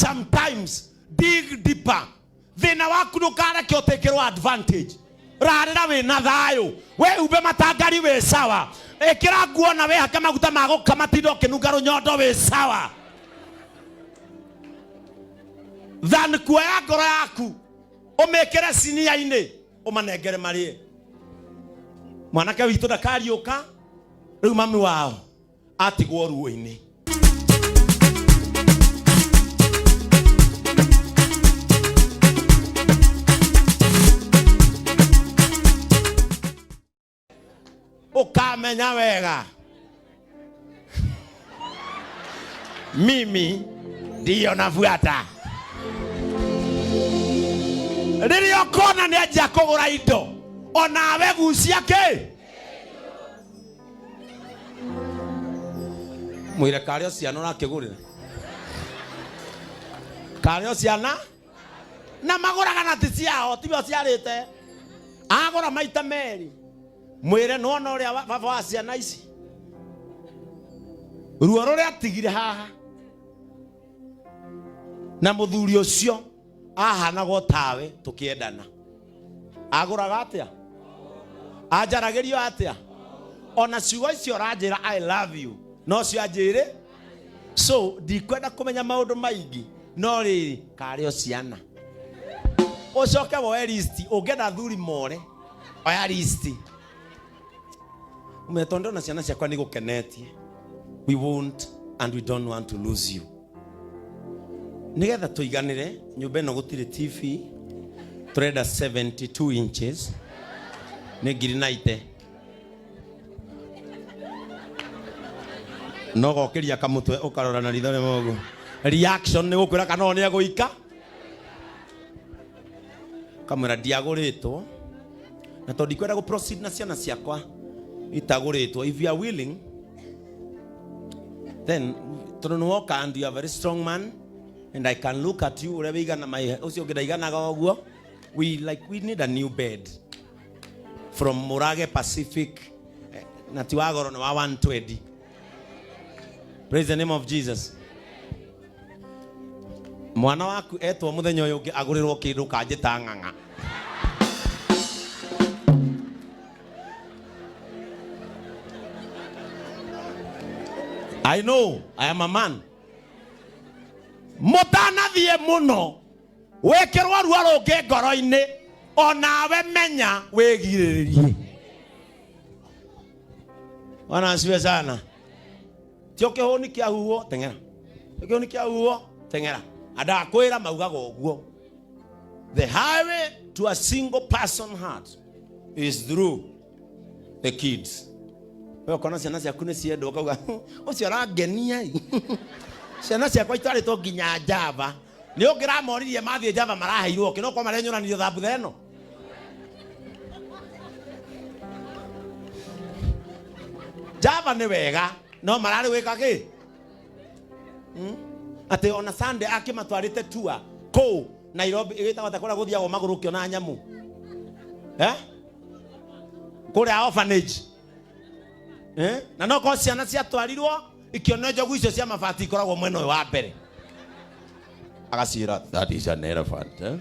Sometimes dig deeper. Thĩna waku ndũkareke ũtĩkĩrwo advantage. Rarĩra wĩna thayũ, wĩhumbe matangari wĩ sawa, ĩkĩra nguo na wĩhake maguta ma gũkama tinda ũkĩnunga rũnyondo wĩ sawa, than kuoya ngoro yaku ũmĩkĩre sinia-inĩ ũmanengere marĩe. Mwanake witũ ndakariũka rĩu, mami wao atigwo ruo-inĩ. Ũkamenya wega mimi ndiyo nafuata. Rĩrĩa ũkona nĩ anjia kũgũra indo, onawe gucia kĩ mwĩre karĩ o ciana ũrakĩgũrĩra, karĩ o ciana na magũraga na ti ciao, tiwe ũciarĩte, agũra maita merĩ. Mwĩre nĩwona ũrĩa baba wa ciana ici ruo rũrĩa atigire haha na mũthuri ũcio ahanagwo tawe tũkĩendana, agũraga atĩa, anjaragĩrio atĩa, ona ciugo icio ũranjĩra I love you no cio anjĩrĩ. So ndikwenda kũmenya maũndũ maingĩ, no rĩrĩ karĩ o ciana. Ũcoke woe list, ũngĩenda thuri more oya list ume, tondũ ndona ciana ciakwa nĩ gũkenetie. We won't and we don't want to lose you. Nigetha tũiganĩre nyũmba ĩno gũtirĩ TV, tũrenda 72 inches nĩ ngiri 90, no gokĩria kamũtwe ũkarora na ritho rĩmwe ũguo, reaction nĩ gũkwĩra kana o nĩ egũika. Kamwĩra ndiagũrĩtwo na tondũ ndikwenda gũ proceed na ciana ciakwa itagũrĩtwo. If you are willing then, tondũ nĩ woka and you are a very strong man and I can look at you ũrĩa wĩigana my ũcio ũngĩ ndaiganaga ũguo, we like we need a new bed from Murage Pacific, na ti wa goro, nĩ wa 120. Praise the name of Jesus. Mwana waku etwo muthenya ũyũ ũngĩ agũrĩrwo kĩndũ kanjĩta ng'ang'a. I know I am a man. Mũtanathiĩ mũno wĩkĩrwo ruo rũngĩ ngoro-inĩ, onawe menya wĩgirĩrĩrie. Bwana asifiwe sana. Tio kĩhũni kĩahuhwo teng'era, tio kĩhũni kĩahuhwo teng'era. Andũ akwĩra maugaga ũguo, the highway to a single person heart is through the kids. We ũkona ciana ciaku nĩ ciendwo, ũkauga ũcio arangenia. Ciana ciakwa itwarĩtwo nginya Java. Nĩ ũngĩramoririe mathiĩ Java maraheirwo kĩ? No kwa marenyũranirio thambutha ĩno Java nĩ wega, no mararĩ gwĩka kĩ? Atĩ ona Sunday akĩmatwarĩte tua kũu Nairobi ĩgĩtagwo ta kũrĩa gũthiagwo magũrũ ũkĩona nyamũ, eh? Kũrĩa orphanage, eh? Na no korwo ciana ciatwarirwo ikĩona njogu icio cia mabati ikoragwo mwena ũyũ wa mbere, agaciĩra that is an elephant, eh?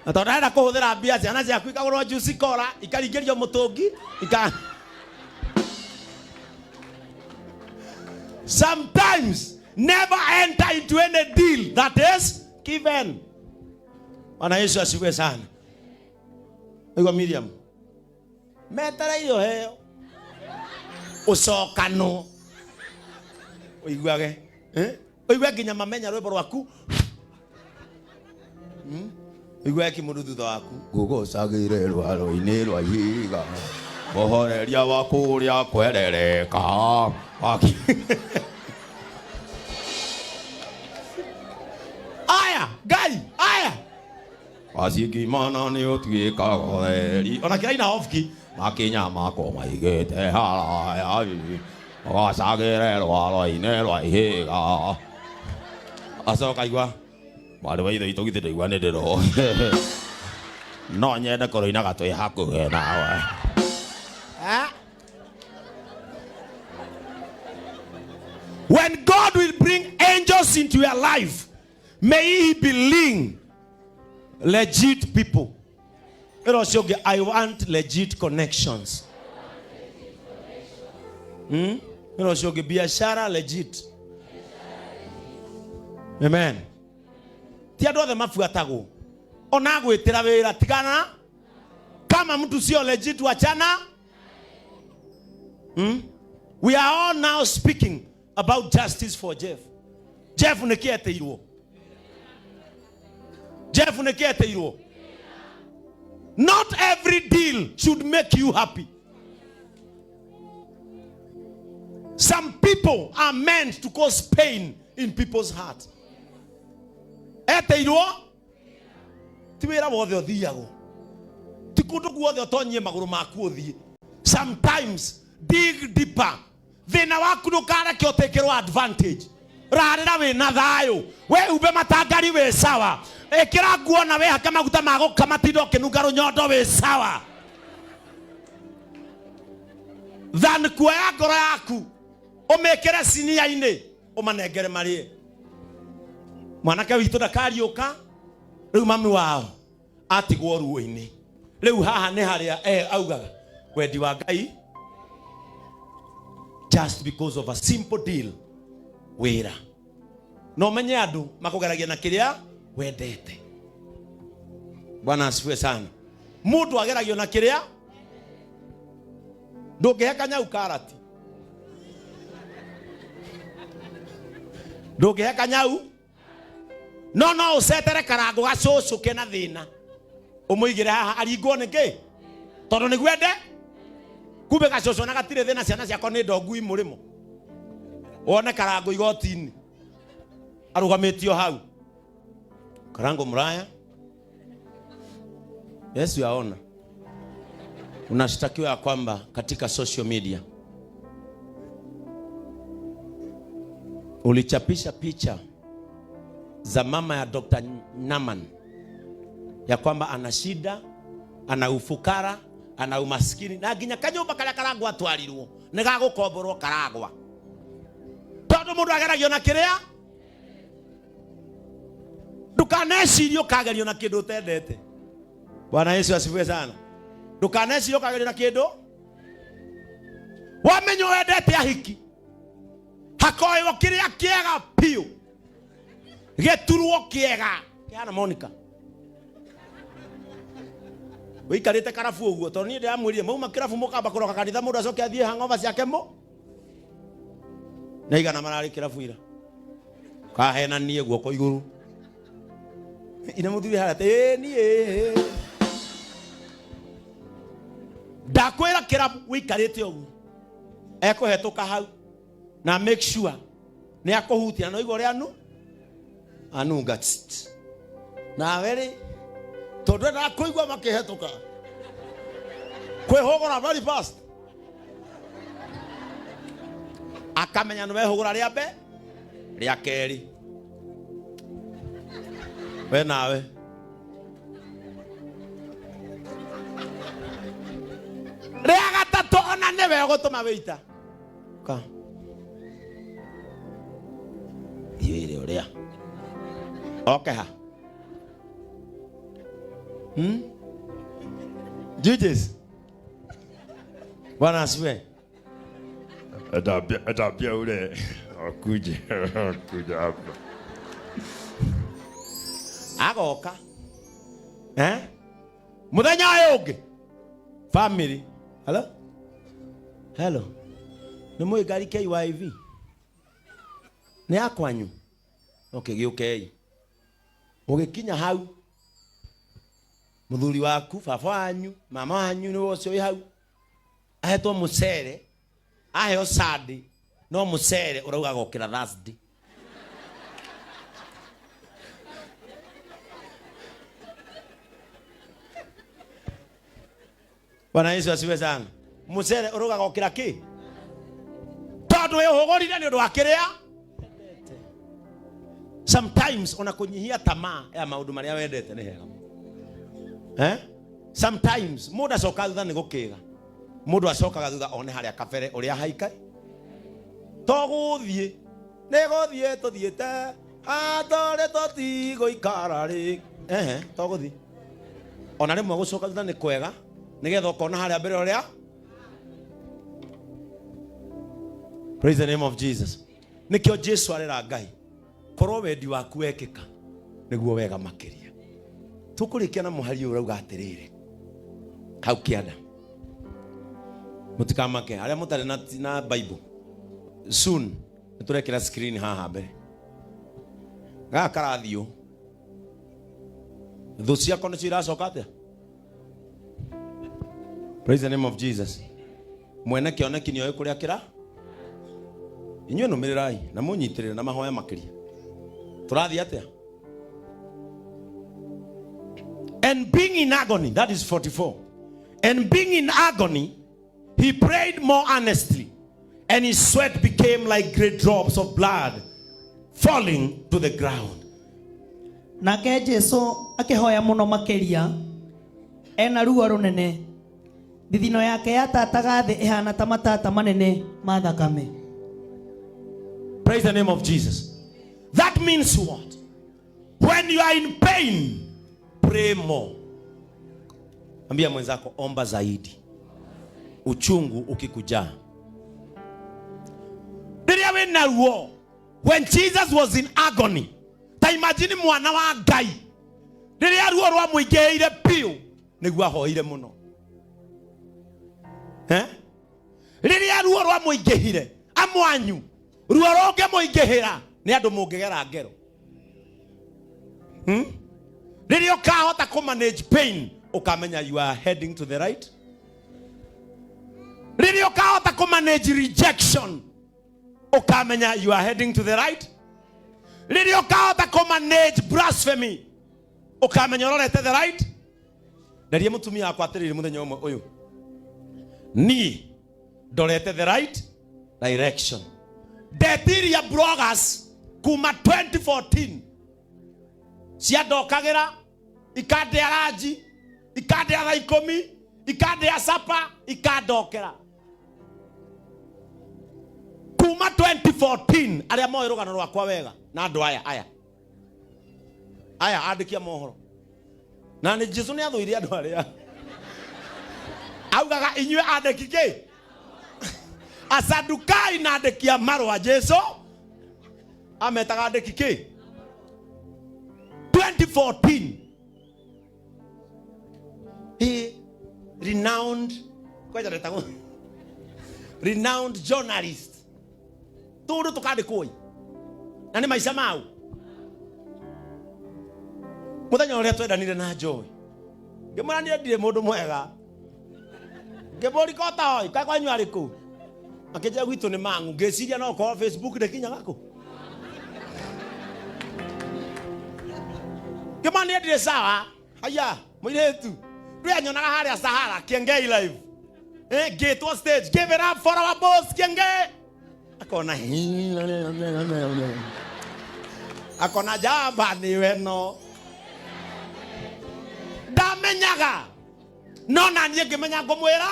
Na tondũ ndarenda kũhũthĩra mbia, ciana ciaku ikagũrwo juice cola, ikaringĩrio mũtũngi ika. Sometimes never enter into any deal that is given. Bwana Yesu asifiwe sana. Igua Miriam metereire ũheo ũcokanwo, ũiguage, eh? Ũigue nginya mamenya rwĩmbo rwaku. Ũiguage kĩmũndũ thutha waku ngũgocagĩre rwaro-inĩ rwa ihiga mũhoreria wa kũrĩa kwerereka. Aya Ngai aya wacingimana nĩ ũtuĩkaga ũtheri ona kĩraina ofki makinya makwo maigĩte haraya ũgocagĩre rwaro-inĩ rwa ihiga. Acoka igua mwarĩ wa ithe witũ, githĩ ndaigua nĩ ndĩro no nyende kũrũinaga twĩ hakuhĩ nawe. Eh? When God will bring angels into your life, may he bring legit people. Ĩra ũcio ũngĩ, I want legit connections. Ĩra ũcio ũngĩ, biashara legit. Amen. Ti andũ othe mabuatagwo. Ona gwĩtĩra wĩra tigana kama mtu sio legit wachana. We are all now speaking about justice for Jeff. Jeff nĩ kĩetĩirwo. Jeff nĩ kĩetĩirwo. Not every deal should make you happy. Some people are meant to cause pain in people's heart. Etĩirwo ti wĩra wothe ũthiagwo, ti kũndũ guothe ũtonyie magũrũ maku ũthiĩ. Sometimes dig deeper. Thĩna waku ndũkareke ũtĩkĩrwo advantage. Rarĩra wĩna thayũ, wĩhumbe matangari wĩ sawa, ĩkĩra nguo na wĩhake maguta ma gũkama, tinda ũkĩnunga rũnyondo wĩ sawa, than kuoya ngoro yaku ũmĩkĩre sinia-inĩ ũmanengere marĩe. Mwanake witũ ndakariũka rĩu, mami wao atigwo ruo-inĩ. Rĩu haha nĩ harĩa augaga wendi wa Ngai, just because of a simple deal wĩra. No menye andũ makũgeragia na kĩrĩa wendete. Bwana asifiwe sana. Mũndũ ageragio na kĩrĩa ndũngĩhe kanyau karati, ndũngĩhe kanyau, no no ũcetere karango gacũcũ kena thĩna ũmũigĩre haha aringwo nĩ kĩ, tondũ nĩguo ende kumbe gacũcũ na gatirĩ thĩna. Ciana ciakwa nĩ ndongu imũrĩmo, wone karango igoti-inĩ arũgamĩtio hau. Karango mraya, Yesu yaona unashtakiwa ya kwamba katika social media ulichapisha picha za mama ya Dr. Naman ya kwamba ana shida, ana ufukara, ana umaskini na nginya kanyũmba karĩa karangwa atwarirwo nĩ gagũkomborwo karagwa, tondũ mũndũ ageragio na kĩrĩa. Ndũkanecirie ũkagerio na kĩndũ ũtendete. Bwana Yesu asifiwe sana. Ndũkanecirie ũkagerio na kĩndũ wamenya wendete. Ahiki hakoywo kĩrĩa kĩega biũ, gĩturwo kĩega kĩhana Monica ũikarĩte karabu ũguo, tondũ niĩ ndĩramwĩrire mauma kĩrabu mũkamba kũroka kanitha, mũndũ acoke athiĩ hangover ciake mũ na igana mararĩ kĩrabu ira kahenanie guoko igũrũ ina mũthuri harĩa atĩ ĩĩ niĩ ndakwĩra kĩrabu ũikarĩte ũguo ekũhetũka hau na make sure nĩ akũhutia na noigua ũrĩa anu anunga tst. Nawe rĩ, tondũ endaga kũigua makĩhetũka kwĩhũgũra very fast, akamenya nĩ wehũgũra rĩa mbe rĩa kerĩ, we nawe rĩa gatatũ ona nĩwe ũgũtũma wĩita ka thiĩ wĩre ũrĩa oke ha. Judges. Bwana asifiwe. Ataambia ule akuje akuje hapa. Agoka eh? Muthenya ũyũ ũngĩ family, hello hello, nĩ mũĩ ngari KYV nĩ ya kwanyu? Okay, gĩũkei. Ũgĩkinya hau, mũthuri waku, baba wanyu, mama wanyu nĩ ũcio wĩ hau ahetwo mũcere, aheo Sunday, no mũcere ũrauga gokĩra Thursday. Bwana Yesu asifiwe sana. Mũcere ũrauga gokĩra kĩ, tondũ wĩhũgũrire nĩ ũndũ wa kĩrĩa. Sometimes ona kũnyihia tamaa ya maũndũ marĩa wendete nĩ hega, eh? Sometimes mũndũ acokaga thutha nĩ gũkĩga, mũndũ acokaga thutha one harĩa kabere ũrĩa haikai to gũthiĩ. Nĩ gũthiĩ tũthiĩte hatũrĩ tũtigũikara rĩ. Ehe, to gũthiĩ. Ona rĩmwe gũcoka thutha nĩ kwega nĩgetha ũkona harĩa mbere ũrĩa. Praise the name of Jesus. Nĩkĩo Jesu arera Ngai korwo wendi waku wekĩka nĩguo wega makĩria. Tũkũrĩkia na mũhari ũyũ ũrauga atĩrĩrĩ hau kĩanda, mũtikamake arĩa mũtarĩ na Bible, soon nĩtũrekĩra screen haha mbere. Gaka karathiũ thũ ciakwa nĩcio iracoka atĩa? Praise the name of Jesus. Mwene kĩoneki nĩoĩ kũrĩa kĩra. Inyuĩ nũmĩrĩrai na mũnyitĩrĩre na mahoya makĩria. Tũrathiĩ atĩa? And being in agony, that is 44. And being in agony, he prayed more earnestly, and his sweat became like great drops of blood falling to the ground. Nake Jesu akĩhoya mũno makĩria ena ruo rũnene, thithino yake yatataga thĩ ĩhana ta matata manene ma thakame. Praise the name of Jesus. That means what? When you are in pain, pray more. Ambia mwenzako, omba zaidi. Uchungu ukikujaa. Rĩrĩa wĩna ruo, when Jesus was in agony, ta imagine mwana wa Ngai rĩrĩa ruo rwamũingĩrĩire biũ nĩguo ahoire mũno. Eh? Rĩrĩa ruo rwamũingĩhire, amwanyu ruo rũngĩmũingĩhĩra nĩ andũ mũngĩgera ngero. Rĩrĩa ũkahota kũ manage pain, ũkamenya you are heading to the right. Rĩrĩa ũkahota kũ manage rejection, ũkamenya you are heading to the right. Rĩrĩa ũkahota kũ manage blasphemy, ũkamenya ũrorete the right. Ndarie mũtumia wakwa atĩrĩrĩ mũthenya ũmwe ũyũ, niĩ ndorete the right direction. Ndetiria bloggers kuma 2014 ciandokagĩra ikandĩa ranji, ikandĩa thaa ikũmi, ikandĩa sapa, ikandokera kuma 2014. Arĩa moĩ rũgano rwakwa wega na andũ aya aya aya andĩki a mohoro, na nĩ Jesu nĩ athũire andũ arĩa augaga inyuĩ andĩki kĩ asadukai na andĩki a marũa. Jesu ametaga andĩki kĩ 2014. He renowned, kwaja retagwo renowned journalist, tũndũ tũkandĩkwo na nĩ maica mau. Mũthenya ũrĩa twendanire na Joy, ngĩmwĩra niĩ ndirĩ mũndũ mwega. Ngĩmũria kota oi kaĩ kwanyu arĩ kũ? Akĩnjĩra gwitũ nĩ Mang'u. Ngĩciria no korwo Facebook ndĩkinyaga kũ. Ngĩmwĩra niĩ ndirĩ sawa. Haya mũirĩtu ndũyanyonaga harĩa Sahara Kiengei live, ngĩtwo stage, "Give it up for our boss Kiengei." Akona akona jamba niwe, no ndamenyaga, no na niĩ ngĩmenya ngũmwĩra,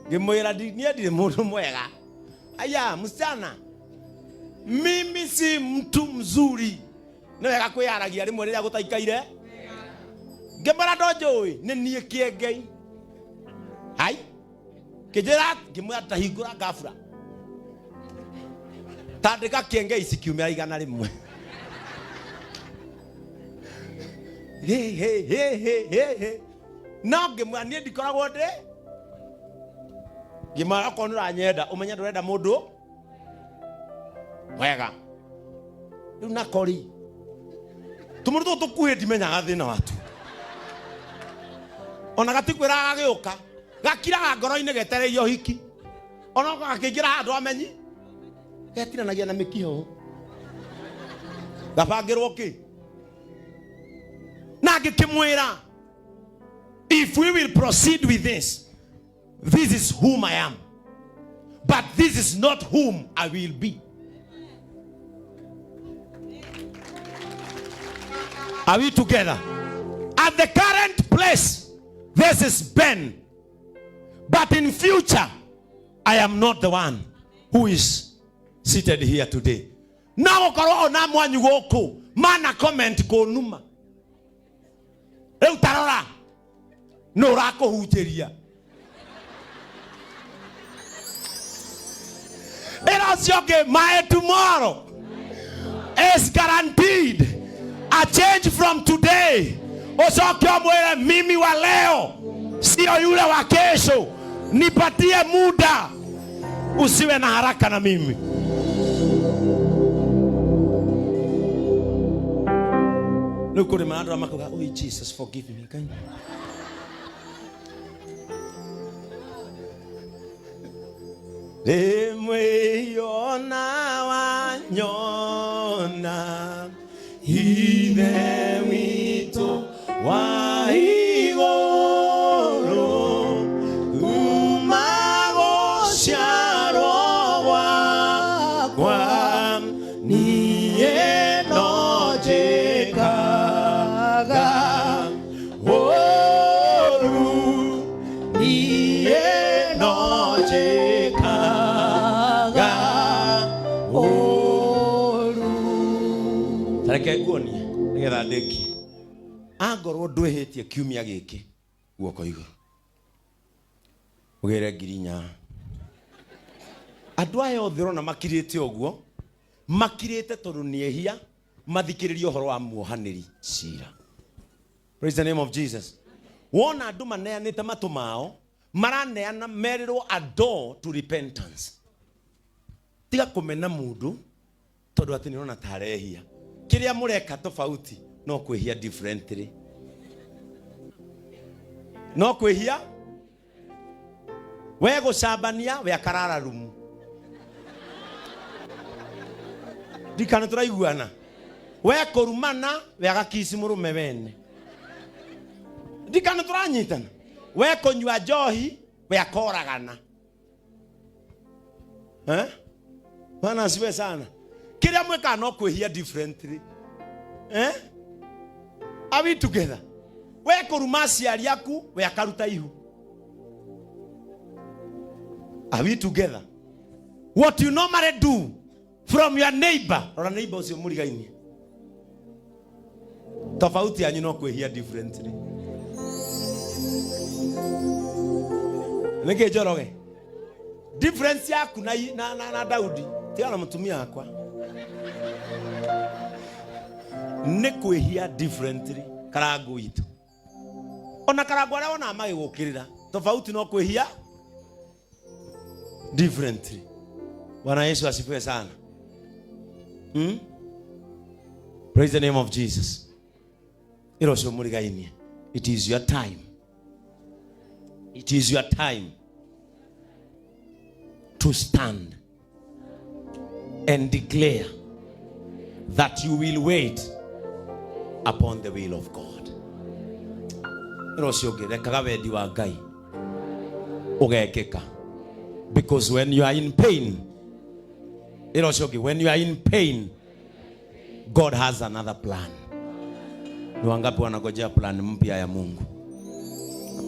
ngĩmwĩra niĩ ndirĩ mũndũ mwega. Aya msichana, mimi si mtu mzuri. Nĩ wega kwĩyaragia rĩmwe rĩrĩa gũtaikaire. Ngĩmwĩra ndonjũĩ nĩ niĩ Kĩengei. Hai kĩnjĩra, ngĩmwĩra ndahingũra ngabura tandĩka Kĩengei cikiumĩra 100. He, he, he, he, he, he. No ngĩmwĩra niĩ ndikoragwo ndĩ, ngĩmwĩra okorwo nĩ ũranyenda ũmenye ndũrenda mũndũ wega. Rĩu nakori tũmũndũ tũtũ tũkuhĩ ndimenyaga thĩna watu, ona gatikwĩraga gagĩũka, gakiraga ngoro-inĩ getereire ũhiki, ona gakĩingĩra handũ amenyi getinanagia na mĩkiha ũũ gabangĩrwo kĩ. Na ngĩkĩmwĩra, if we will proceed with this, this is whom I am, but this is not whom I will be. Are we together? At the current place, this is Ben, but in future I am not the one who is. seated here today. No gũkorwo ona mwanyu gũkũ mana comment kũnuma. Rĩu tarora nũ ũrakũhunjĩria. Ĩra ũcio ũngĩ, my tomorrow is guaranteed a change from today. Ucoke ũmwĩre mimi wa leo sio yule wa kesho, nipatie muda, usiwe na haraka na mimi. Rĩu kũrĩ maandũ makuga, oh Jesus forgive me. Ngai. Rĩmwe ona wanyona Ithe witũ wa igũrũ, kuma gũciarwo gwakwa niĩ no njĩkaga ũũru, niĩ no njĩkaga ũũru. Tareke nguonie nĩgetha ndĩkie. Angorwo ndwĩhĩtie kiumia gĩkĩ, guoko igũrũ ũgĩre 4,000. Andũ aya othe ũrona makirĩte ũguo, makirĩte tondũ nĩ ehia, mathikĩrĩrie ũhoro wa muohanĩri cira. Praise the name of Jesus. Wona andũ maneanĩte matũ mao, maraneana merĩrwo a door to repentance. Tiga kũmena mũndũ tondũ atĩ nĩ ũrona ta arehia. Kĩrĩa mũreka tofauti no kwĩhia differently. No kwĩhia we gũcambania we akarara rumu. Ndikana tũraiguana. We kũrumana we agakisi mũrũme wene. Ndikana tũranyitana. We kũnyua njohi we akoragana. Eh? Bwana asifiwe sana. Kĩrĩa mwĩkaga no kwĩhia differently. Eh? Are we together? We kũruma aciari aku we akaruta ihu. Are we together? What you normally do from your neighbor, rora neighbor ũcio mũrigainie. Tofauti yanyu no kwĩhia differently. Nĩkĩ Njoroge? Difference yaku na Daudi tiga na mũtumia wakwa nĩ kwĩhia differently. Karangu witũ ona karangu arĩa wonaga magĩgũkĩrĩra tofauti no kwĩhia differently. Bwana Yesu asifiwe sana. Praise the name of Jesus. Ĩra ũcio mũrigainie, it is your time. It is your time to stand and declare that you will wait upon the will of God. Ĩra ũcio ũngĩ, rekaga wendi wa Ngai ũgekĩka. Because when you are in pain, ĩra ũcio ũngĩ, when you are in pain, God has another plan. Ni wangapi wanagojea plan mpya ya Mungu?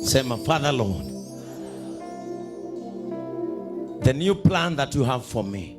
Sema, Father Lord, the new plan that you have for me,